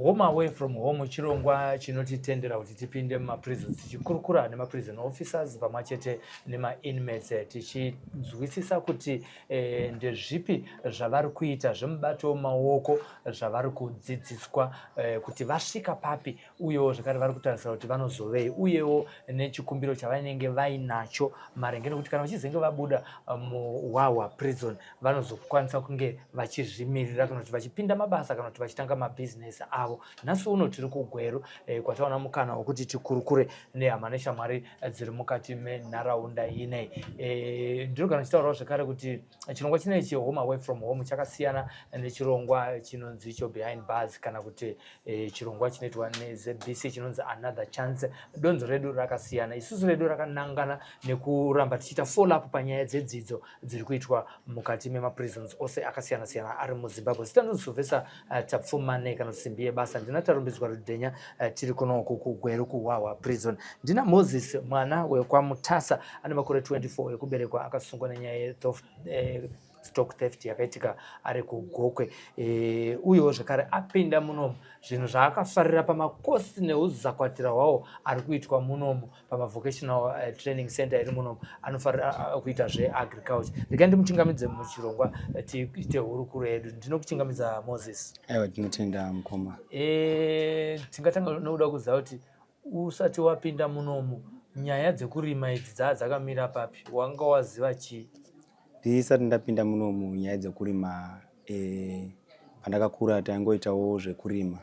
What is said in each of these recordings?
Home Away from Home chirongwa chinotitendera kuti tipinde mumaprisons tichikurukura nemaprison officers pamwe chete nemainmates, tichinzwisisa kuti ndezvipi zvavari kuita zvemubato wemaoko, zvavari kudzidziswa, kuti vasvika papi, uyewo zvakare vari kutarisira kuti vanozovei, uyewo nechikumbiro chavanenge vainacho maringe nekuti kana vachizenge vabuda muWhawha Prison vanozokwanisa kunge vachizvimirira, kana kuti vachipinda mabasa, kana kuti vachitanga mabhizinesi avo. Nhasi uno tiri kuGweru, kwataona mukana wekuti tikurukure nehama neshamwari dziri mukati menharaunda inei. Ndinogara ndichitaurawo zvekare kuti chirongwa chinechi, Home Away from Home, chakasiyana nechirongwa chinonzi icho Behind Bars, kana kuti chirongwa chinoitwa neZBC chinonzi Another Chance. Donzo redu rakasiyana. Isusu redu rakanangana nekuramba tichiita follow up panyaya dzedzidzo dziri kuitwa mukati memaprisons ose akasiyana siyana ari muZimbabwe. Zita ndonzi Sylvester Tapfumane, kana kuti Simbi Yebasa. Ndina Tarumbidzwa Rudhenya. Tiri kunoku kuGweru, kuWhawha Prison. Ndina Moses, mwana wekwaMutasa, ane makore 24 ekuberekwa, akasungwa nenyaya yestock theft yakaitika ari kuGokwe. Uyewo zvekare apinda munomu, zvinhu zvaakafarira pamakosi neuzakwatira hwawo ari kuitwa munomu pamavocational training center iri munomu, anofarira kuita zveagriculture. Regai ndimuchingamidze muchirongwa, tiite hurukuro yedu. Ndinokuchingamidza, Moses. Aiwa, tinotenda, mukoma. Tingatanga nokuda kuziva kuti usati wapinda munomu, nyaya dzekurima idzi dzaa dzakamira papi? Wanga waziva chii? Ndisati ndapinda munomu, nyaya dzekurima, pandakakura taingoitawo zvekurima,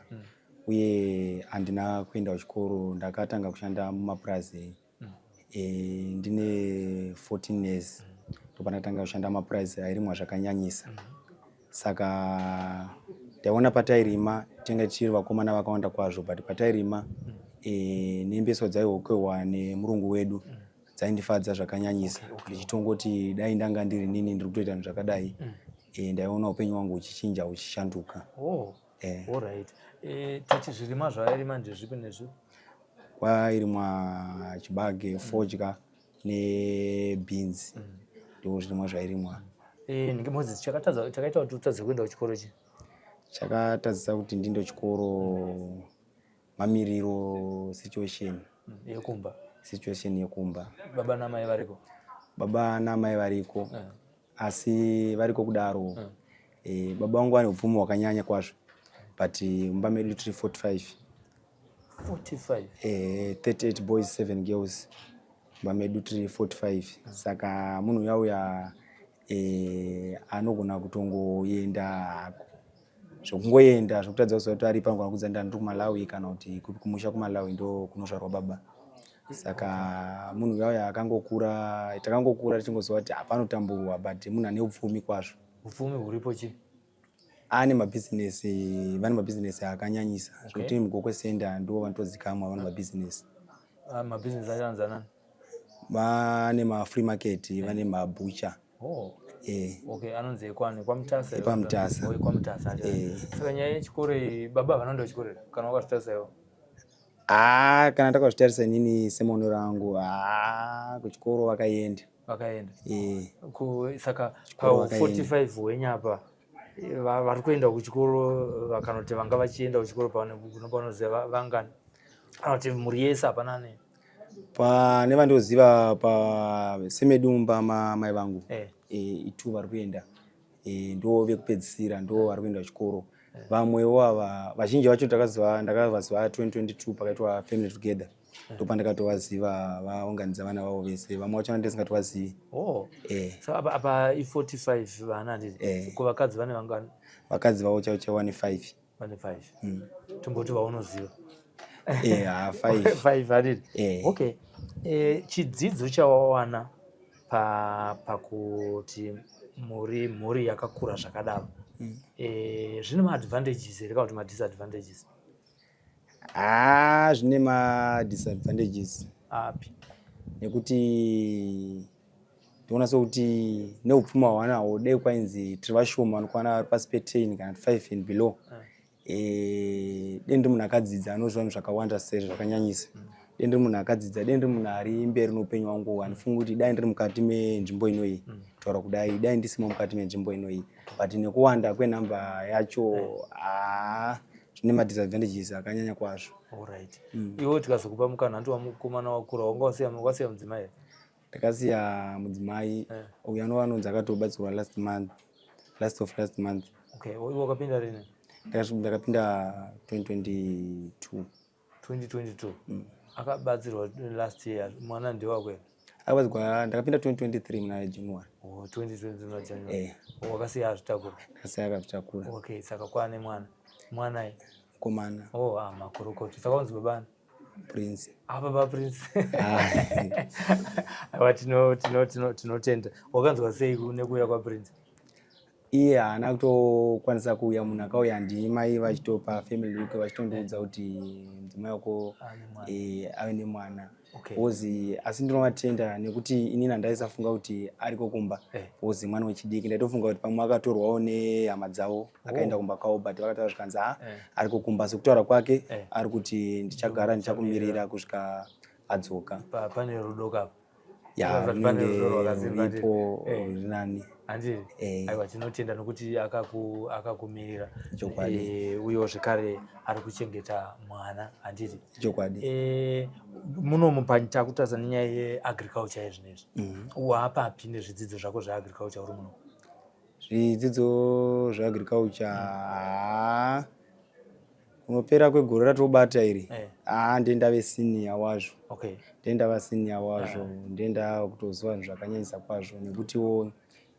uye handina kuenda kuchikoro. Ndakatanga kushanda mumapurazi ndine 14 years. Ndopandakatanga kushanda mumapurazi airimwa zvakanyanyisa. Saka ndaiona patairima tinge tiri vakomana vakawanda kwazvo, but patairima nembeswa dzaihokewa nemurungu wedu dzaindifadza zvakanyanyisa, ndichitongoti dai ndanga ndiri nini ndiri kutoita zvinhu zvakadai, ndaiona upenyu hwangu huchichinja, huchishanduka. Oh, alright. Tati zvirimwa zvavairima ndezvipi nezvipi? Kwairimwa chibage, fodya nebeans, ndo zvirimwa zvairimwa. Ndinge Moses, chakaita kuti utadze kuenda kuchikoro chi? Chakatadzisa kuti ndiende kuchikoro mamiriro, situation. Yekumba. Situation yekumba. Baba namai variko? Baba namai variko, asi variko kudaro, baba vangu vane upfumi hwakanyanya kwazvo, but mumba medu tiri 45. 45? 38 boys, 7 girls. Mumba medu tiri 45. Saka munhu uya uya anogona kutongoenda hako, zvokungoenda zvokutadza kuziva kuti ari panogona kudza ndiri kuMalawi kana kuti kupi, kumusha kuMalawi ndo kunozvarwa baba. Saka munhu uya uya akangokura, takangokura tichingoziva kuti hapanotamburwa, but munhu ane upfumi kwazvo. Upfumi huripo chi? Ane mabhizinesi, vane mabhizinesi akanyanyisa zvekuti muGokwe Center ndo vanotozikamwa vane mabhizinesi. Ah, mabhizinesi acho anonzi anani? Vane mafree market, vane mabhucha. Oh. Okay, anonzi ekwani kwaMutasa? EpaMutasa. Oh, ekwaMutasa acho. Saka nyaya yechikoro iyi, baba vanoenda kuchikoro here kana wakazvitarisa iwo? Haa, kana ndakazvitarisa inini semaonero angu, haa, kuchikoro vakaenda. Vakaenda? Eh. Saka Chikoro pa vakaenda. 45 hwenyapa vari kuenda kuchikoro, kana kuti vanga vachienda kuchikoro panoziva vangani, kana kuti mhuri yese hapana ne? Pane vandoziva pa semedu mumba mamai vangu, itu vari kuenda, ndo vekupedzisira ndo vari kuenda kuchikoro. Vamwewo ava vazhinji vacho takaziva, ndakavaziva 2022 pakaitwa family together, ndopandakatovaziva vaunganidza vana vavo vese. Vamwe vacho ndisingatovazivi. Oh. So apa i45 vana, handiti? Eh. Ko vakadzi vane vangani? Vakadzi vavo chaivo chaivo vane 5. Vane 5? Tomboti vaunoziva. Ha, 5. 5, handiti? Eh. Okay, chidzidzo chawawana pakuti muri mhuri yakakura zvakadaro, zvine maadvantages here kana kuti madisadvantages? Ha, zvine madisadvantages. Api? Nekuti ndinoona sekuti neupfumi hwavanahwo, dai kwainzi tiri vashoma vanokwana vari pasi pe10 kana 5 and below, dai ndiri munhu akadzidza anoziva zvinhu zvakawanda sei zvakanyanyisa, dai ndiri munhu akadzidza, dai ndiri munhu ari mberi noupenyu hwangu, handifungi kuti dai ndiri mukati menzvimbo inoyi. Kutaura kudai, dai ndisimo mukati menzvimbo inoyi, but nekuwanda kwenhamba yacho, haa. Zvine madisadvantages akanyanya kwazvo. Alright. Iwe tikazokupa mukana, hanti wamukomana wakura, wanga wasiya mudzimai here? Ndakasiya mudzimai. Uyu anova anonzi akatobatsirwa last month, last of last month. Okay, iwe wakapinda rini? Ndakapinda 2022. 2022. Akabatsirwa last year, mwana ndewako here? Akabatsirwa, ndakapinda 2023 muna January. Oh, 2022 muna January. Eh. Wakasiya azvitakura? Ndakasiya akazvitakura. Okay, saka kwane mwana, mwanai? Mukomana. Oh, ah, makorokoti. Saka unzi babani? Prince. Ah, baba Prince. Ah. Aiwa, tinotenda. Wakanzwa sei nekuuya kwaPrince? Iye haana kutokwanisa kuuya, munhu akauya ndimai vachitopa family week, vachitondiudza kuti mudzimai wako Ane mwana. Ave nemwana. Because asi ndinovatenda nekuti inini handaisafunga kuti ariko kumba. Because mwana wechidiki, ndaitofunga kuti pamwe akatorwawo nehama dzavo akaenda kumba kwavo, but vakataura zvikanzi, ha, ariko kumba. Sekutaura kwake ari kuti ndichagara ndichakumirira kusvika adzoka. Pane rudo kapa. Ya. Zvakazati pane runenge rudo rwakasimba. Ruripo. Rinani. Handiti? Eh. Aiwa, tinotenda nokuti akakumirira. Chokwadi. Uyewo zvekare ari kuchengeta mwana, handiti? Chokwadi. Munomu takutarisa nenyaya yeagriculture yezvinezvi, waapapi nezvidzidzo zvako zveagriculture uri muno? Zvidzidzo zveagriculture, haa, kunopera kwegore ratobata iri, haa, ndendave senior wazvo. Ndendava senior wazvo, ndenda kutoziva zvinhu zvakanyanyisa kwazvo, nekutiwo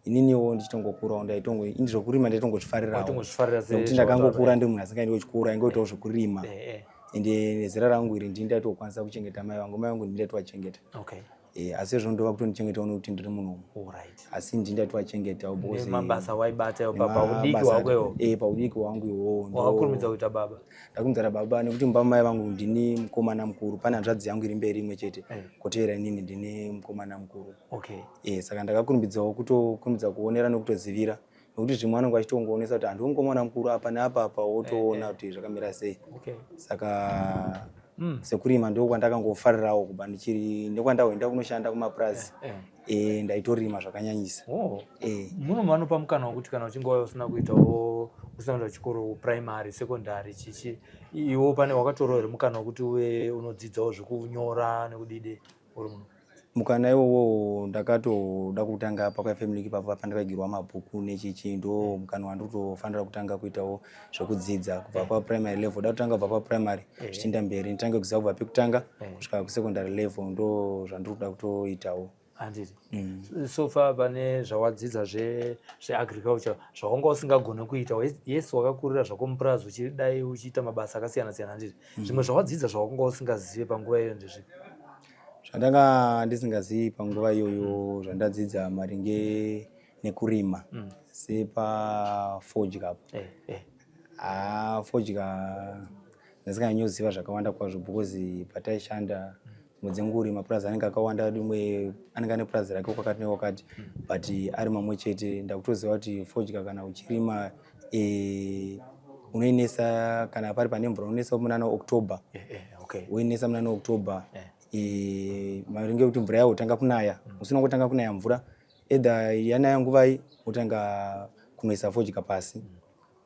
ininiwo ndichitongokurawo ndaitongo ini zvokurima ndaitongozvifarirawo. Waitongozvifarira. Nekuti ndakangokura ndiri munhu asingaendi kuchikoro, aingoitawo zvekurima. Ende nezera rangu iri ndini ndaitokwanisa kuchengeta mai vangu, mai vangu ndini ndaitovachengeta. Asi izvo ndova kutondichengetawo nekuti ndiri munomu. Asi ndini ndaitovachengetawo because Nemabasa waibata iwo paudiki nemabasa hwako iwo? Paudiki hwangu iwowo Wakakurumidza kuita baba? Ndakurumidza baba nekuti mumba mai vangu ndini mukomana mukuru. Pane hanzvadzi yangu iri mberi imwe chete, kotevera inini ndini mukomana mukuru. Saka ndakakurumidzawo kutokurumidza kuonera nekutozivira, nekuti zvimwe vanenge vachitongoonesa kuti handiwo mukomana mukuru apa neapa apa, wotoona kuti zvakamira sei. Saka sekurima ndo kwandakangofarirawo kubva ndichiri, nekwandaenda kunoshanda kumapurazi. Ndaitorima zvakanyanyisa. Oh. Muno vanopa mukana wekuti kana uchinge wauya usina kuitawo, usina kuenda kuchikoro, primary, secondary, chichi, iwo pane wakatorawo here mukana wekuti uve unodzidzawo zvekunyora nekudide uri muno? Mukana iwowo ndakatoda kutanga pakafamily ipapo pandakagirwa mabhuku nechichi, ndo mukana wandikutofanira kutanga kuitawo zvekudzidza kubva paprimary level. Da kutanga kubva paprimary zvichienda mberi, nditange kuziva kubva pekutanga kusvika kusecondary level, ndo zvandiri kuda kutoitawo. Handiti? So far pane zvawadzidza zveagriculture zvawanga usingagoni kuita? Yes, wakakurira zvako mupurazi uchidai, uchiita mabasa akasiyana siyana, handiti? Zvimwe zvawadzidza zvawanga usingazive panguva iyoyo ndezvipi? Zvandanga ndisingazivi panguva iyoyo, zvandadzidza maringe nekurima, sepafodya apo. Haa, fodya ndasinganyanyoziva zvakawanda kwazvo because pataishanda dzimwe dzenguri mapurazi anenge akawanda, rimwe anenge ane purazi rake kwakati nekwakati, but ari mamwe chete. Ndakutoziva kuti fodya kana uchirima, unoinesa kana pari pane mvura, unoinesa munana October. Woinesa munana October. Maringe ekuti mvura yahotanga kunaya, usina kutanga kunaya mvura, either yanaya nguvai, wotanga kunoisa fodya pasi.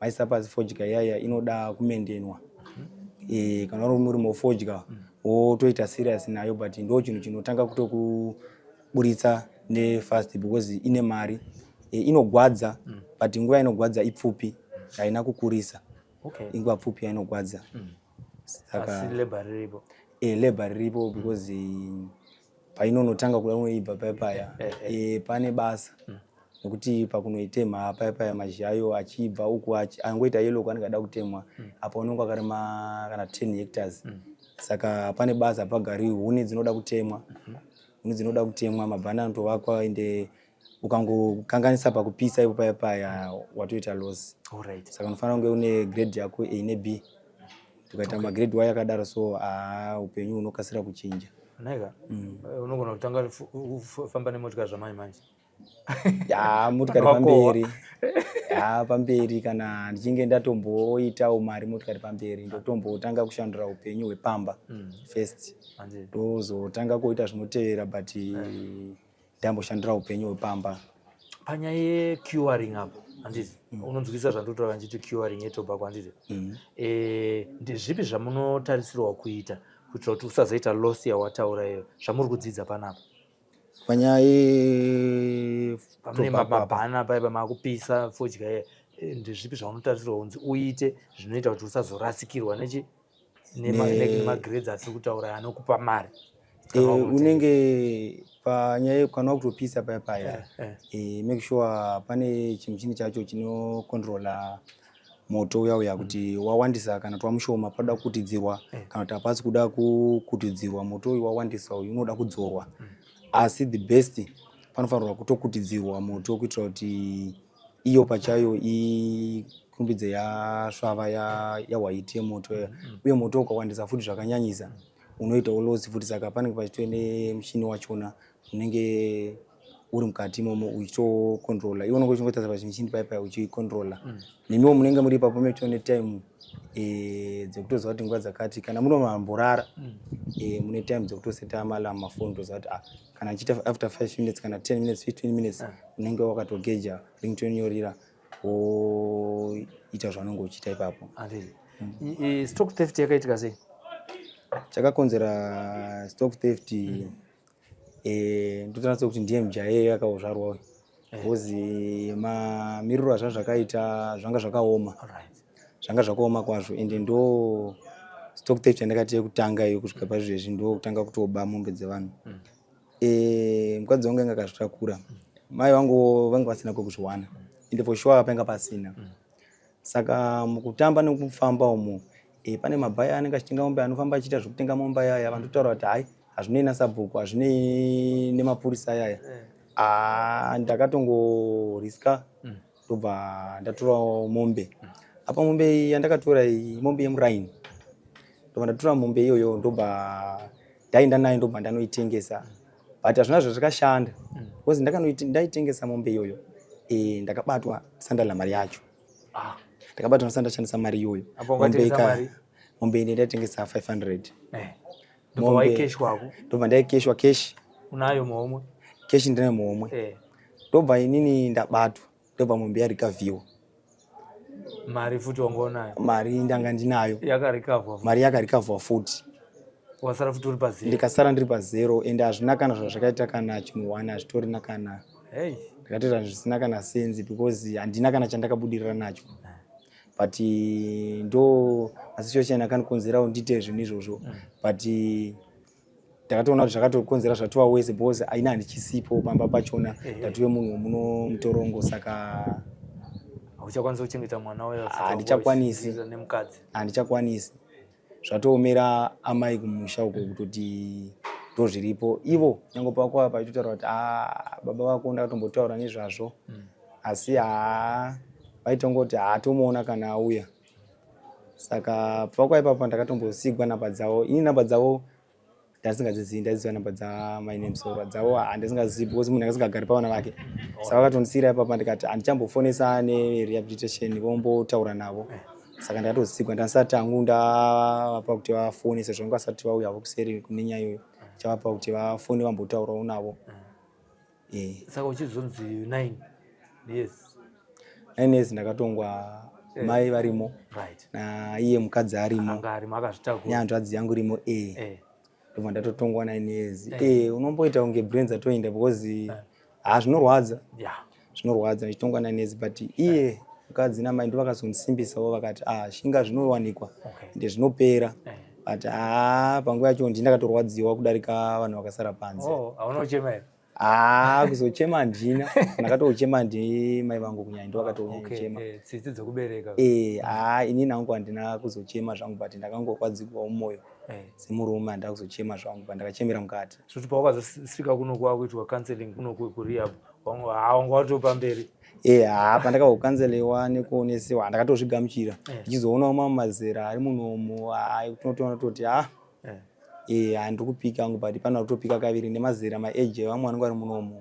Maisa pasi fodya iyaya inoda kumendenwa. Kana uri murimo wefodya wotoita serious nayo, but ndo chinhu chinotanga kutokuburitsa nefast because ine mari. Inogwadza, but nguva inogwadza ipfupi, haina kukurisa. Inguva pfupi yainogwadza. Saka asi labor riripo? Labor riripo because painonotanga kuda kunoibva paya, pane basa, nekuti pakunoitemha paya mazhizha ayo achibva uku angoita yellow, anenge ada kutemwa. Apa unenge wakarima kana 10 hectares, saka pane basa pagari, huni dzinoda kutemwa, huni dzinoda kutemwa, mabhani anotovakwa. Ende ukangokanganisa pakupisa ipo paya watoita loss. Saka unofanira kunge une grade yako A ne B. Ukaita magrade y akadaro, so haa, upenyu hunokasira kuchinja. Naika. Unogona kutanga kufamba nemotikari zvamanje manje. Ya, motikari Wakohwa. pamberi, ya, pamberi. Kana ndichinge ndatomboitawo mari, motikari pamberi, ndotombotanga kushandura upenyu hwepamba first. Ndozotanga kuita zvinotevera, but ndamboshandura upenyu hwepamba. Panyaya yecuring apo, handiti unonzwisa zvandotaura ndichiti curing yetobacco, handiti? Ndezvipi zvamunotarisirwa kuita kuitira kuti usazoita loss yawataura iyo, zvamuri kudzidza panapa? Panyaya ye Pamune tobacco apa. Mabhana paipa makupisa fodya iya, ndezvipi zvaunotarisirwa kunzi uite zvinoita kuti usazorasikirwa nechi nemagrades atiri kutaura anokupa mari? Kana wakunotengesa. Unenge panyaya kana wakutopisa paya paya, make sure pane chimuchini chacho chinocontrola moto uya uya kuti wawandisa kana kuti wamushoma, panoda kukutidzirwa kana kuti hapasi kuda kukutidzirwa. Moto uyu wawandisa, uyu unoda kudzorwa, asi the best panofanirwa kutokutidzirwa moto kuitira kuti iyo pachayo ikumbidze yasvava yawhite yemoto iya. Uye moto ukawandisa futi zvakanyanyisa, unoitawo loss futi. Saka panenge pachitove nemuchini wachona unenge uri mukati imomo uchitocontrola. Iwe unenge uchingotarisa pachimuchini paya paya uchicontrola. Nemiwo munenge muri ipapo muchitove netime dzekutoziva kuti nguva dzakati kana munomamborara, mune time dzekutoseta maalarm mafoni, kutoziva kuti ah, kana ndichiita after 5 minutes kana 10 minutes, 15 minutes, unenge wakatogeja ringtone yorira, woita zvaunenge uchiita ipapo. Handiti stock theft yakaitika sei? Chakakonzera stock theft, ndotoratidza kuti ndiye mujaye akazvarwa uyu, because mamiriro azva zvakaita zvanga zvakaoma. Zvanga zvakaoma kwazvo. Ende ndo stock theft yandakati yekutanga iyo kusvika pazvezvi, ndo kutanga kutoba mombe dzevanhu. Mukadzi wangu anga akazvitakura, mai vangu vanga vasina kwekuzviwana, ende for sure painga pasina. Saka mukutamba nekufamba umu, pane mabhaya anenge achitenga mombe, anofamba achiita zvekutenga mombe ayaya. Vandotaura kuti hai, hazvinei nasabhuku, hazvinei nemapurisa ayaya. Ndakatongoriska, ndobva ndatorawo mombe. Apa mombe iyi yandakatora iyi, mombe yemuraini. Ndobva ndatora mombe iyoyo, ndobva ndaenda nayo, ndobva ndanoitengesa, but hazvina zvazvikashanda because ndaitengesa mombe iyoyo, ndakabatwa sandala mari yacho. Ndakabatwa ndisati mari iyoyo. Apa ungatengesa mari? Mombe iyi ndaitengesa 500. Ndobva waikeshwako? Ndobva ndaikeshwa cash. Unayo muhomwe? Cash ndinayo muhomwe. Ndobva inini ndabatwa, ndobva mombe yarecoverwa. Mari futi wanga unayo? Mari ndanga ndinayo. Yakarecoverwa? Mari yakarecoverwa futi. Wasara futi uri pazero? Ndikasara ndiri pazero, ende hazvina kana zvazvakaita, kana chinhu one hazvitorina kana. Ndakatoita zvisina kana sense because handina kana chandakabudirira nacho, but ndo masituation akandikonzerawo ndiite zvinhu izvozvo. But ndakatoona kuti zvakatokonzera zvatova wese because aina handichisipo pamba pachona, ndatove munhu wemuno mutorongo, saka Hauchakwanisi kuchengeta mwana uyo? Handichakwanisi. Nemukadzi? Handichakwanisi. Zvatoomera amai kumusha uko kutoti ndo zviripo. Ivo nyange pako pachitotaura kuti "Ah, baba vako ndakatombotaura nezvazvo," asi haa, vaitongoti haatomuona kana auya. Saka pako ipapo ndakatombosigwa namba dzavo. Ini namba dzavo ndasingadzizivi, ndaiziva namba dzamai nemusoro dzavo handisingazivi because munhu akasingagari pavana vake. Saka vakatondisiira ipapa, ndikati handichambofonesa nerehabilitation vombotaura navo. Saka ndakatosigwa ndasati hangu ndavapa kuti vafone sezvo vanga vasati vauya havo kuseri kune nyaya iyoyo. Chavapa kuti vafone vambotaurawo navo. Saka uchizonzi 9 years? 9 years ndakatongwa, mai varimo, naiye mukadzi arimo. Anga arimo akazvitakura? Nehanzvadzi yangu irimo. Ndobva ndatotongwa 9 years. Unomboita kunge brains atoenda because ha, zvinorwadza. Zvinorwadza ndichitongwa 9 years, but iye mukadzi namai ndo vakazondisimbisawo, vakati ah, shinga, zvinowanikwa ende zvinopera. But haa, panguva yacho ndini ndakatorwadziwa kudarika vanhu vakasara panze. Oh, hauna kuchema here? Haa, kuzochema handina. Ndakatochema ndi mai vangu kunyanya, ndo vakatonyanya. Tsitsi dzekubereka. Haa, inini hangu handina kuzochema zvangu, but ndakangorwadziwawo mumwoyo. Semurume handina kuzochema zvangu, but ndakachemera mukati. Zvekuti pawakazosvika kuno kwakuitwa counseling kuno kurehab, haa, wanga watopa mberi. Haa, pandakazocounselwa nekuonesewa, ndakatozvigamuchira. Ndichizoonawo mamwe mazera ari munomu, haa, tinotoona toti ha, handiri kupika hangu, but pana kutopika kaviri nemazera maage evamwe vanenge vari munomu.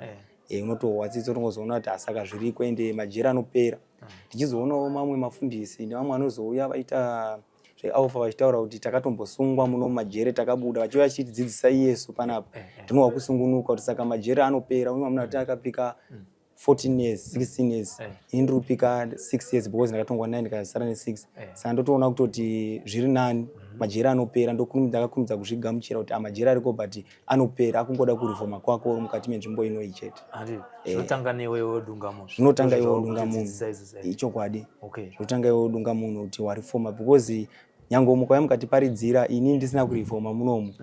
Unotohwa tsitsi, utongozoona kuti asaka zviriko, ende majeri anopera. Ndichizoonawo mamwe mafundisi nevamwe vanozouya vaita zvealpha vachitaura kuti takatombosungwa muno mumajere, takabuda, vachiuya vachitidzidzisa iyesu panapa. Ndinohwa kusungunuka kuti saka majere anopera. Umwe munhu ati akapika. 14 years, 16 years. Ini ndiri kupika 6 years because ndakatongwa 9, ndikasara ne6. Saka ndotoona kutoti zviri nani, majeri anopera. Ndakakurumidza kuzvigamuchira kuti amajeri ariko, but anopera, akungoda kurifoma kwako uri mukati menzvimbo inoyi chete. Handi zvinotanga newe wodunga munhu. Zvinotanga iwe Ndozvo wodunga munhu. zvauri kutidzidzisa izvozvo, eh. Ichokwadi. Zvinotanga iwe wodunga munhu kuti warifoma, because nyange mukauya mukatiparidzira, ini ndisina kurifoma munomu,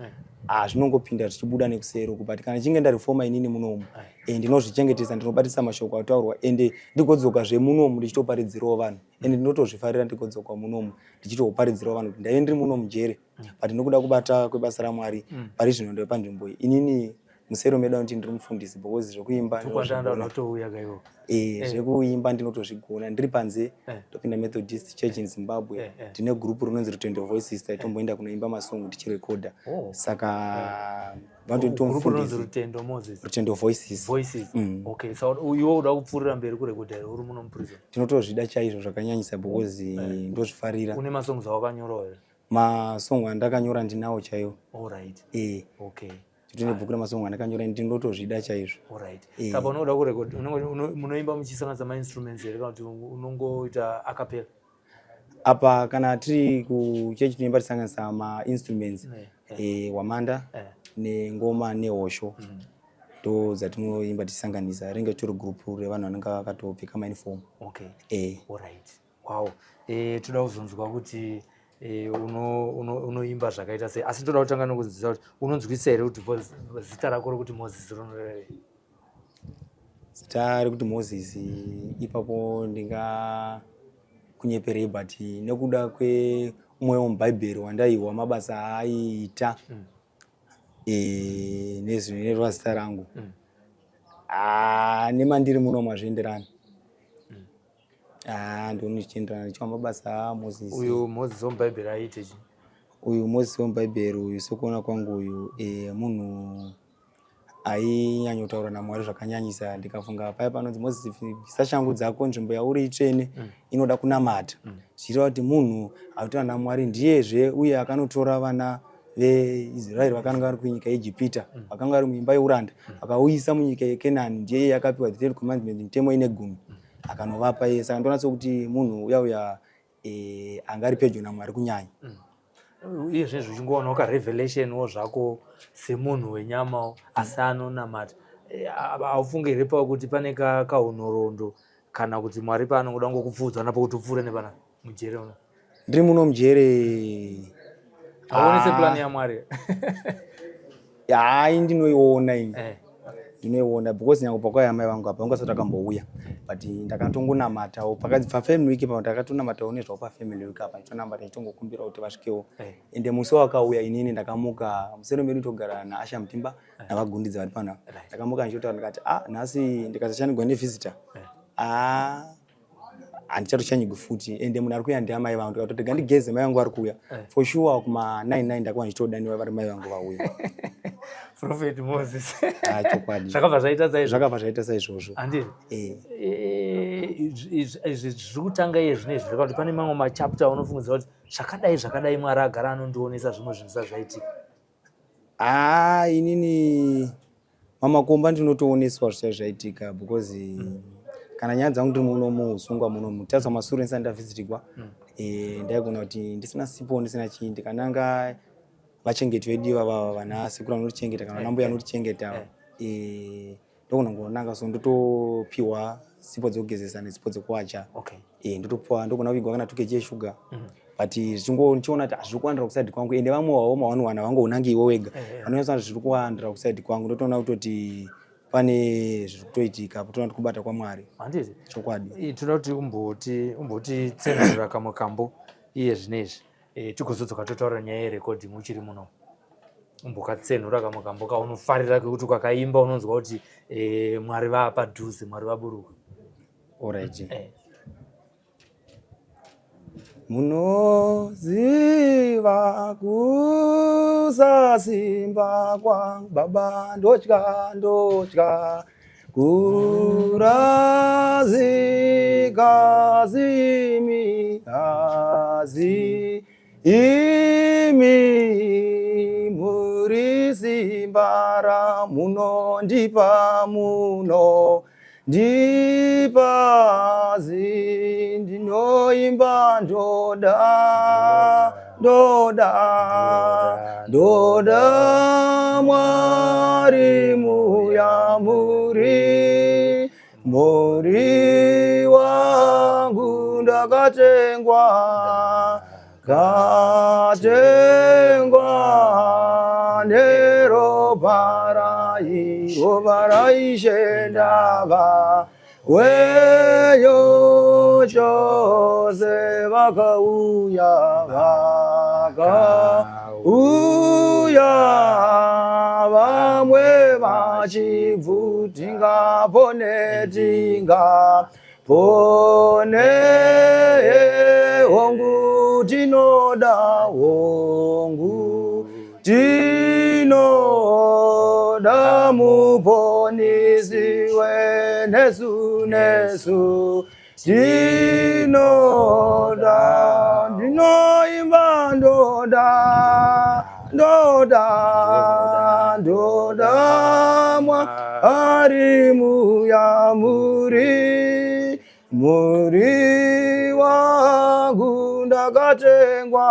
ah, zvinongopinda zvichibuda nekuseri uku. But kana chinge ndarifoma inini munomu, ndinozvichengetesa, ndinobatisa mashoko ataurwa, ende ndigodzokazve munomu ndichitoparidzirawo vanhu. Ende ndinotozvifarira ndigodzoka munomu ndichitoparidzirawo vanhu kuti ndaive ndiri muno mujere, but nokuda kubata kwebasa raMwari, pari zvino ndove panzvimbo iyi. Inini musero medu anoti ndiri mufundisi because zvekuimba Tukwandanda. ndinozvigona. Unotouya kaiwo. Zvekuimba ndinotozvigona ndiri panze. Ndopinda Methodist Church in Zimbabwe. Ndine group rinonzi Rutendo Voices, taitomboenda kunoimba masong tichirekodha. Saka vanotonditi Group rinonzi mufundisi. Rutendo Moses Rutendo Voices. Voices. Okay, so iwe uda kupfuurira mberi kurekodha here uri muno muprison? Tinotozvida chaizvo zvakanyanyisa because ndozvifarira. Une masongs awakanyorawo here? Masong andakanyora ndinawo chaiwo. Alright. Tine bhuku ramasong andakanyora, ndinotozvida chaizvo. Alright. Saka unoda kurekodha, munoimba muchisanganisa mainstruments here, kana kuti unongoita acapella? Apa kana tiri kuchechi tinoimba tisanganisa mainstruments, hwamanda nengoma nehosho, ndo dzatinoimba tichisanganisa. Ringe ritori group revanhu vanenge vakatopfeka mauniform. Alright, wow. Toda kuzonzwa kuti unoimba zvakaita sei, asi toda kutanga nokunzwisa kuti unonzwisa here kuti zita rako rokuti Moses rinorevei? Zita rekuti Moses, ipapo ndinga kunyeperei, but nekuda kweumwe wemubhaibheri wandaiwa mabasa aaiita, nezvinoreva zita rangu. Ah, nemandiri muno mazvienderani. Ah, ndioni zvichienderana ndichiwa mabasa aMoses. Uyu Moses womubhaibheri aiite chi? Uyu Moses wemubhaibheri uyu, sekuona kwangu, uyu munhu ainyanyotaura naMwari zvakanyanyisa. Ndikafunga paya panonzi, "Moses, bvisa shangu dzako, nzvimbo yauri itsvene, inoda kunamata," zvichireva kuti munhu aitaura naMwari ndiyezve uye akanotora vana veIsraeri vakanga vari kunyika yeEgipita, vakanga vari muimba yeuranda, akauyisa munyika yeKenani. Ndiye akapiwa the Ten Commandment, mitemo ine gumi, akanovapa iye. Saka ndoona sekuti munhu uya uya anga ari pedyo naMwari kunyanya. Iye zvinezvi uchingowanawo karevelation zvako semunhu wenyamawo asi anonamata, haufungi here pakuti pane kahunhoroondo kana kuti Mwari paanongoda ngokupfuudza napo kuti upfuure nepana mujere uno? Ndiri muno mujere. Hauoni Ah. seplani yaMwari? Hai, ndinoiona ini. Ndinoiona because nyange pakauya mai vangu apa, vangasati akambouya, but ndakatongonamatawo pakadzi pafamily week pa, ndakatonamatawo nezvavo pafamily week apa, ndichitonamata ndichitongokumbira kuti vasvikewo. Ende musi wakauya, inini ndakamuka musero medu togara naAsha Mutimba navagundidza vari panapa. Ndakamuka ndichitotaura, ndikati, "Ah, nhasi ndikasashandigwa nevisitor, ah, handichatoshanyigwi futi." Ende munhu ari kuuya ndiamai vangu. Ndikatoti, "Gandigeze, mai vangu vari kuuya." For sure kuma 99 ndakava ndichitodaniwa vari mai vangu vauya. Prophet Moses. Ah, chokwadi. Zvakabva zvaita saizvo. Zvakabva zvaita saizvozvo. Handii? Eh. Izvi zviri kutanga iye zvinezvi, zvaka kuti pane mamwe machapter unofungidzira kuti zvakadai zvakadai, Mwari agara anondionesa zvimwe zvinhu zvisati zvaitika? Haa, inini mamakomba ndinotooneswa zvisati zvaitika, because kana nyaya dzangu ndiri muno muusungwa muno mutarisa masure ndisati ndavhisitigwa, ndaigona kuti ndisina sipo, ndisina chii, ndikananga vachengeti vedu ivava, vana sekuru vanotichengeta kana vana mbuya vanotichengeta, ndogona kungonanga so ndotopiwa sipo dzekugezesa nesipo dzekuwacha. Ndotopiwa, ndogona kuvigwa kana 2 kg yeshuga, but zvichingo ndichiona kuti hazviri kuwandira kuside kwangu. Ende vamwe wavo mavanowana vangounangi iwe wega, vanonyatsoona kuti zviri kuwandira kuside kwangu. Ndotoona kutoti pane zviri kutoitika, toona kuti kubata kwaMwari. Handiti? Chokwadi. Toda kuti umbotitsenurira kamwe kambo iye zvinezvi, tigozodzoka totaura nyaya yerecording uchiri muno. Umbokatsenura kamwe kambo kaunofarira kekuti ukakaimba unonzwa kuti Mwari vaapadhuze, Mwari vaburuka. Alright. Munoziva kusasimba kwangu, Baba, ndotya, ndotya kurazika zimi, asi imi muri simba ramunondipa muno. Ndipazi ndinoimba ndoda ndoda ndoda Mwari muyamuri muri wangu ndakatengwa katengwa neropa ropa raIshe ndava weyo chose vakauya vakauya vamwe vachibvu tingapone tingapone hongu tinoda hongu tinoda muponisi wenesu nesu tinoda ndinoimba ndoda ndoda ndoda Mwari muyamuri muri wangu ndakatengwa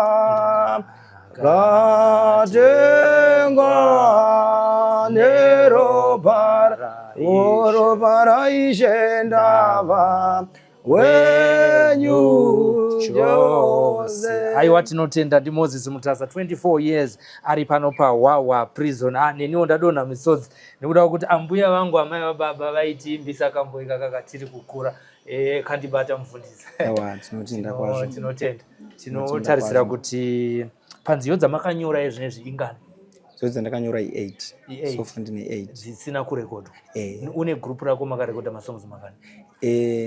katengwa neropa ropa raIshe ndava wenyu chose. Aiwa, tinotenda. NdiMoses Mutasa, 24 years ari pano paHwahwa Prison. Ah, neniwo ndadonha misodzi nekuda kwekuti ambuya vangu, amai vababa, vaitiimbisa kambo ikaka katiri kukura. Kandibata mufundisi. Aiwa, tinotenda kwazvo. Tinotenda. Tinotarisira kuti panziyo dzamakanyora izvinezvi ingani? Dzo dzandakanyora i8. I8. So far ndine 8. Dzisina kurekodwa? Eh. Une group rako, makarekodha masongs mangani?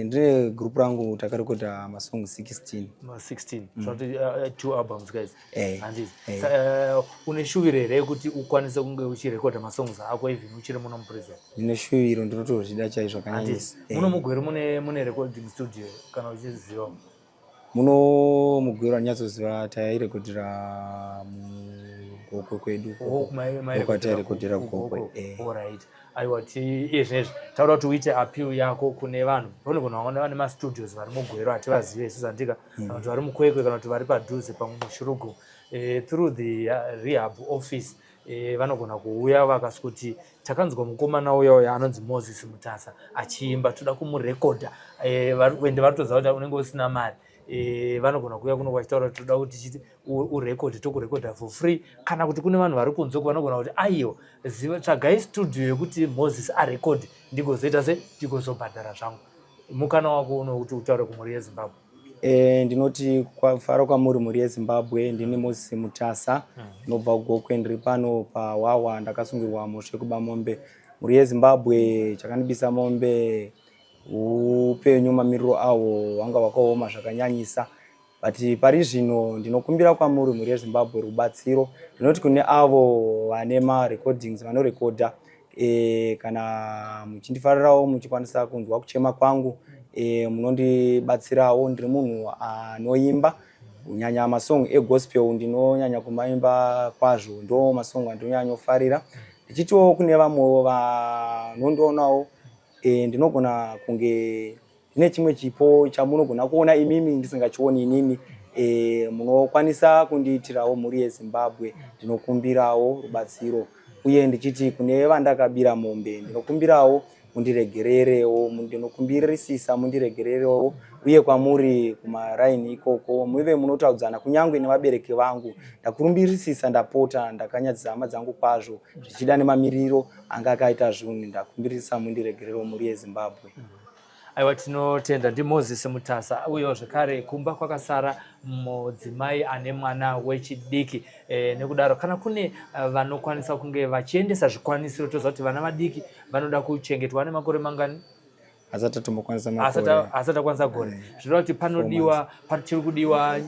Ndine group rangu, takarekodha masong 16. 16, zvanoti two albums, guys. Eh. Handiti? Eh. Une shuviro here yekuti ukwanise kunge uchirekodha masongs ako even uchiri muno muprison? Ndine shuviro, ndinotozvida chaizvo zvakanyanyisa. Handiti muno muGweru mune recording studio kana uchiziva? Muno muGweru handinyatsozviziva, tairekodhera muGokwe kwedu. Oh, Kwatairekodhera Gokwe, eh. Alright, aiwa, ti izvezvi taura kuti uite appeal yako kune vanhu vanogona kuona vane mastudios vari muGweru, hativazive isusu, handika, kana kuti vari muKwekwe, kana kuti vari padhuze, pamwe muShurugwi, through the rehab office, vanogona kuuya vakasi kuti takanzwa mukomana uya uya anonzi Moses Mutasa achiimba, toda kumurekodha, ende varitoziva kuti unenge usina mari, vanogona kuuya kuno vachitaura kuti toda kuti tichiti urekodhe, tokurekodha for free, kana kuti kune vanhu vari kunze uko vanogona kuti aiwa, ziva tsvagai studio yekuti Moses arekodhe, ndigozoita se ndigozobhadhara zvangu. Mukana wako uno kuti utaure kumhuri yeZimbabwe. Ndinoti kwafara kwamuri, mhuri yeZimbabwe. Ndini Moses Mutasa, ndinobva kuGokwe, ndiri pano paHwahwa, ndakasungirwa mhosva yekuba mombe. Mhuri yeZimbabwe, chakandibisa mombe upenyu, mamiriro ahwo hwanga hwakaoma zvakanyanyisa, but pari zvino ndinokumbira kwamuri, mhuri yeZimbabwe, rubatsiro. Ndinoti kune avo vane marecordings, vanorekodha, kana muchindifarirawo, muchikwanisa kunzwa kuchema kwangu, munondibatsirawo. Ndiri munhu anoimba, kunyanya masong egospel ndinonyanya kumaimba kwazvo, ndo masong andinonyanyofarira. Ndichitiwo kune vamwewo vanondoonawo, ndinogona kunge ndine chimwe chipo chamunogona kuona imimi ndisingachioni inini, munokwanisa kundiitirawo. Mhuri yeZimbabwe, ndinokumbirawo rubatsiro, uye ndichiti kune vandakabira mombe, ndinokumbirawo mundiregererewo, ndinokumbirisisa mundiregererewo, uye kwamuri kumaraini ikoko muve munotaudzana kunyange nevabereki vangu. Ndakurumbirisisa, ndapota, ndakanyadzisa hama dzangu kwazvo, zvichida nemamiriro anga akaita zvinhu. Ndakumbirisa mundiregererewo, mhuri yeZimbabwe. Aiwa, tinotenda. NdiMoses Mutasa, uyewo zvekare kumba kwakasara mudzimai ane mwana wechidiki. Nekudaro kana kune vanokwanisa kunge vachiendesa zvikwanisiro, toziva kuti vana vadiki vanoda kuchengetwa. Ane makore mangani? Asati atombokwanisa makore. Asati akwanisa gore. Zvinoreva kuti panodiwa, pachiri kudiwa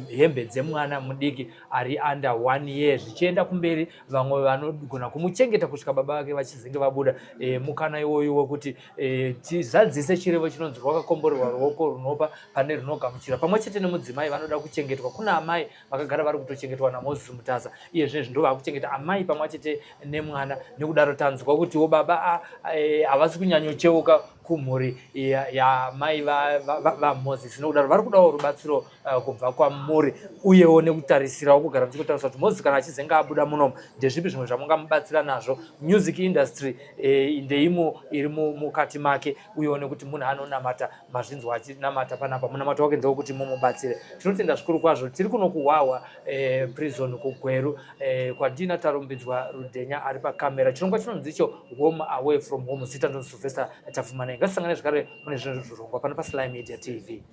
hembe dzemwana mudiki ari under one year zvichienda kumberi. Vamwe vanogona kumuchengeta kusvika baba vake vachizenge vabuda. Mukana iwoyu wekuti tizadzise chirevo chinonzi rwakakomborerwa ruoko runopa pane runogamuchira, pamwe chete nemudzimai vanoda kuchengetwa. Kuna amai vakagara vari kutochengetwa naMoses Mutasa, iye zvinezvi ndo vakuchengeta amai pamwe chete nemwana. Nekudaro tanzwa kutiwo baba havasi kunyanyocheuka kumhuri yamai vaMoses, nokudaro vari kudawo rubatsiro kubva kwamuri, uyewo nekutarisirawo kugara muchikotarisa kuti Moses kana achizenge abuda munomu, ndezvipi zvimwe zvamungamubatsira nazvo. Music industry ndeimo iri mukati make, uyewo nekuti munhu anonamata, mazvinzwa achinamata panapa, munamato wake ndewekuti mumubatsire. Tinotenda zvikuru kwazvo. Tiri kuno kuHwahwa Prison kuGweru, kwandina Tarumbidzwa Rudhenya ari pakamera. Chirongwa chinonzi icho Home Away from Home. Zita ndonzi Sylvester Tapfumanei. Ngatisangane zvakare mune zvimwe zvirongwa pano paSly Media TV.